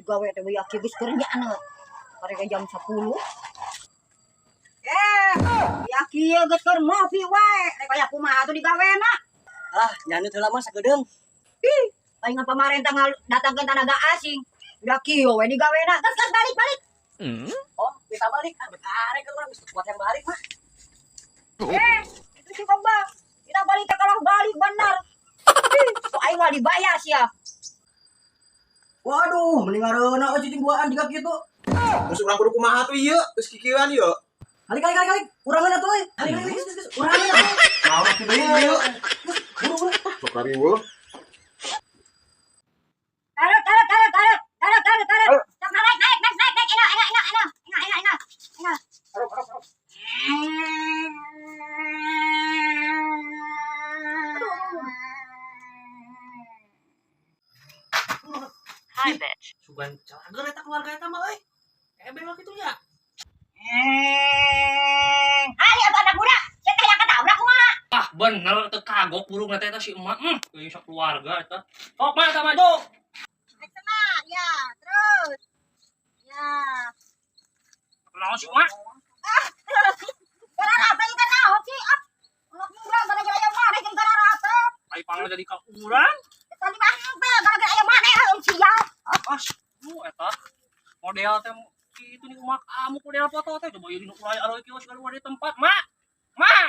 Digawe teh we geus kerjaan karek jam 10. Ya kieu geus keur ngopi wae. Rek aya kumaha atuh digawena. Ah, nyanu teh lama sakedeung. Ih, palingan pamarentah datangkeun tenaga asing. Udah kieu we digawena. Geus geus balik balik. Oh, kita balik. Ah, bekarek kan urang geus kuat yang balik mah. Itu si Bang. Kita balik teh kalah balik bener. Ih, ku aing mah dibayar sia. Waduh, mending ngareuna euy cicing duaan jiga kitu. Terus urang kudu kumaha tuh ieu? Geus kikieuan ieu. Halik halik halik halik. Urangeun atuh euy. Halik halik geus geus urangeun atuh. Naon atuh deui ieu? Buru buru. Sok riweuh. Tarik tarik tarik tarik. Tarik tarik tarik. Sok naik naik naik naik naik. Enak enak enak enak. Enak enak enak. Enak. Hi, bitch. Sugan cager eta keluarga eta mah euy. Ebel kitu nya. Hari atuh anak muda, sia teh yang ketabrak kumaha? Ah, bener teu kagok burung teh eta si emak. Euy sakeluarga eta. Sok mah eta maju. Naik semak, ya, terus. Ya. Naon si emak? Ah, gara rata ieu kan naon sih? Ah, anak muda gara-gara aya maneh jeung gara rata. Ai pangna jadi ka urang. Tadi mah henteu gara-gara aya maneh ah sia. Ah, lu eta model teh kitu nih umak kamu model foto teh coba ieu dinu urai aloy kieu segala di tempat, Mak. Mak.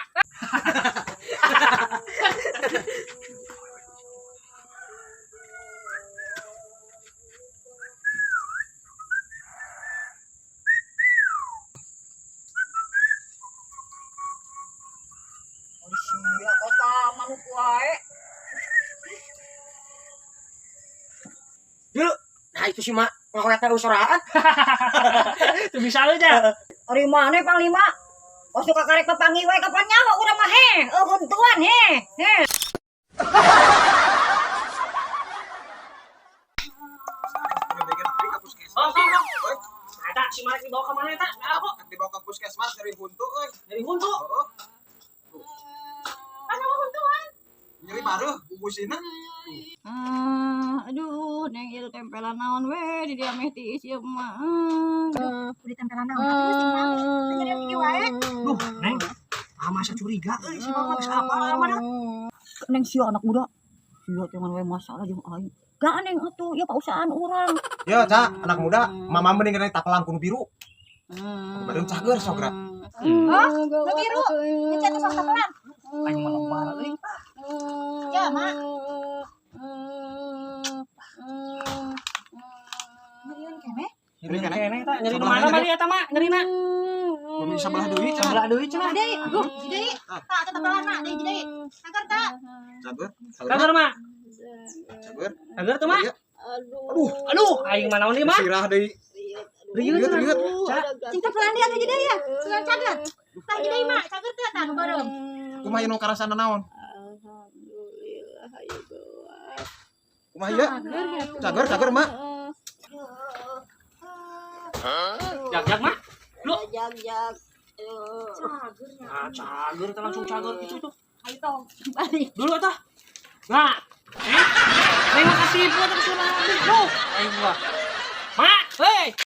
Sia kota manuk wae. Dulu. Nah, itu sih mak ngakoyak teh usoraan. Teu bisa aja. Ari maneh panglima? Oh suka karek papangi wae kapan nyaho urang mah he. Huntuan he. He. Sok sok sok. Eta si Marek dibawa ka mana eta? Nah, kok Dibawa ke puskesmas dari huntu euy. dari huntu. Heeh. Anu huntuan. Nyeri baruh bubusina. Aduh, neng ieu tempelan naon we di dia meh tiis ieu mah. Udah tempelan naon atuh geus mah. Nyeri kieu wae. Duh, Neng. Ah, masa curiga euy si mama geus apa lama dah. Neng sia anak muda. Sia jangan wae masalah jeung aing. Gak neng atuh, ya pausahaan urang. Yo, Ca, anak muda, mama mending kena tapelang kudu biru. Baru cager sok gerak. Hah? Nu biru. Nyecat sok tapelan. Aing mah lebar euy. Ya, Mak. Nyeriun keneh. Nyeri keneh. Keneh eta nyeri nu Sebelah mana nyeri. bali eta mak nyerina? Bumi sebelah deui cenah. Sebelah deui cenah. Deui, aduh, deui. Tah, teh tapelan mak, deui deui. Cager tah. Cager. Cager mak. Cager. Cager tuh mak. Iya. Aduh. Aduh, aing mah naon ieu mak? Sirah deui. Rieut Rieut, cenah. rieut. Cing tapelan dia teh deui ya. Sugan cager. Tah deui mak, cager teh tah nu beureum. Kumaha ieu nu karasana naon? Alhamdulillah ayo gawat. Kumaha ieu? Cager, cager, Mak. Jag-jag mak. Lu. Jag jag. Cager nya. Nah, cager teh langsung cager gitu tuh. Ayo tong, balik. Dulu eta. Nah. Neng makasih buat kesunahan. Lu, aing mah.